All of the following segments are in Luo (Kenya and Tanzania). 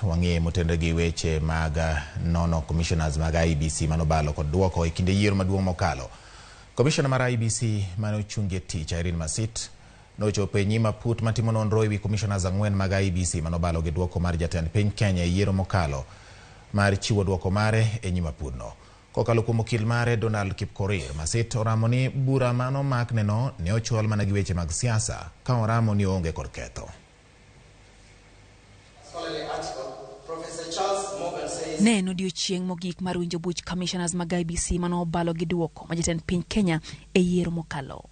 wang'e motenre gi weche mag nono commissioners mag IEBC manobalo kod duoko e kinde yiero maduong' mokalo. Commissioner mar IEBC mane ochungie tich Irene Masit nochopo e nyim aput matimo nonro ewi commissioners ang'wen mag IEBC manobalo gi duoko mar jatend piny Kenya e yiero mokalo mar chiwo duoko mare e nyim apudno. Kokalo kuom okil mare Donald Kipkorir, Masit oramo ni bura manomakneno ne ochwal mana gi weche mag siasa ka oramo ni oonge kod ketho. Ne en odiochieng' mogik mar winjo buch commissioners mag IEBC manobalo gi duoko ma jatend piny Kenya e yiero mokalo.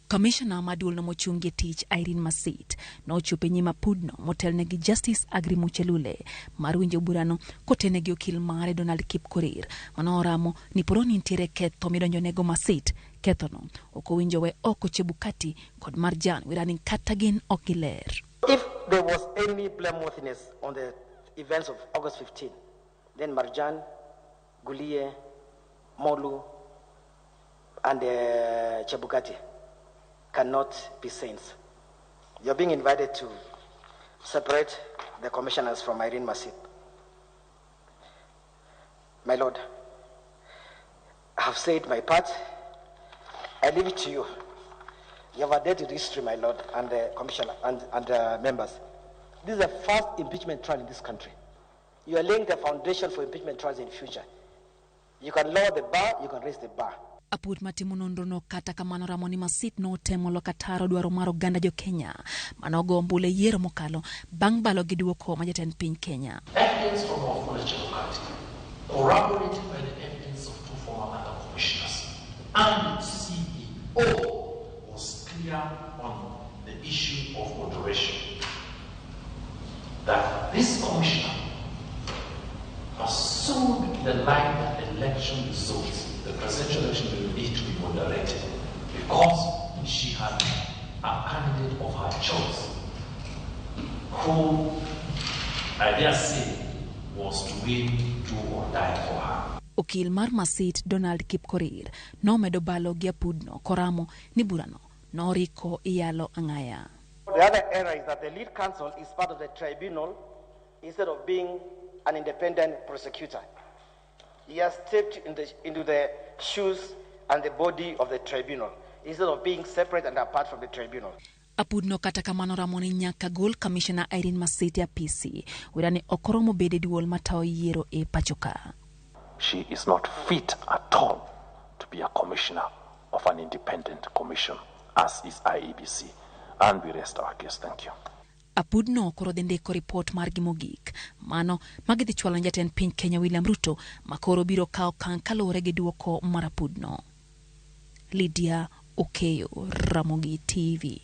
Commissioner ma duolno mochung' e tich Irene Masit nochopo e nyim apudno motelne gi Justice Aggrey Muchelule mar winjo burano kotene gi okil mare Donald Kipkorir manoramo ni poro ni nitiere ketho midonjonego Masit. Kethono ok owinjo we oko Chebukati kod Marjan Wirani kata gin ok giler. If there was any blameworthiness on the events of August 15, then Marjan, Guliye, Molu, and Chebukati cannot be saints. You're being invited to separate the commissioners from Irene Masit. My Lord, I have said my part. I leave it to you. You have adhered to history, my Lord, and the commissioner and the members. This is the first impeachment trial in this country. You are laying the foundation for impeachment trials in future. You can lower the bar, you can raise the bar. Aput matimo nonrono kata kamano ramo ni Masit notemo loko ataro dwaro mar oganda jo Kenya manogo ombulu e yiero mokalo bang' balo gi duoko ma jatend piny Kenya. Evidence from Wafula Chebukati, corroborated by the evidence of two former other commissioners and CEO, was clear on the issue of moderation. That this commissioner pursued the line that election results, the presidential election will need to be moderated because she had a candidate of her choice who, I dare say, was to win, do or die for her. Okil mar Masit Donald Kipkorir nomedo balo gi apudno koramo ni burano noriko iyalo ang'aya. The other error is that the lead counsel is part of the tribunal instead of being an independent prosecutor. He has stepped into the shoes and the body of the tribunal instead of being separate and apart from the tribunal. Apudno kata kamano ramo ni nyaka gol Commissioner Irene Masit e apisi wera ni ok oromo bedo e duol matayo yiero e pacho ka. She is not fit at all to be a commissioner of an independent commission, as is IEBC. And we rest our case. Thank you. Apudno koro dhi ndiko ripot margi mogik mano magidhi chwalo ne jatend piny Kenya William Ruto makoro biro kawo okang' kaluwore gi duoko mar apudno. Lydia Okeyo, Ramogi TV.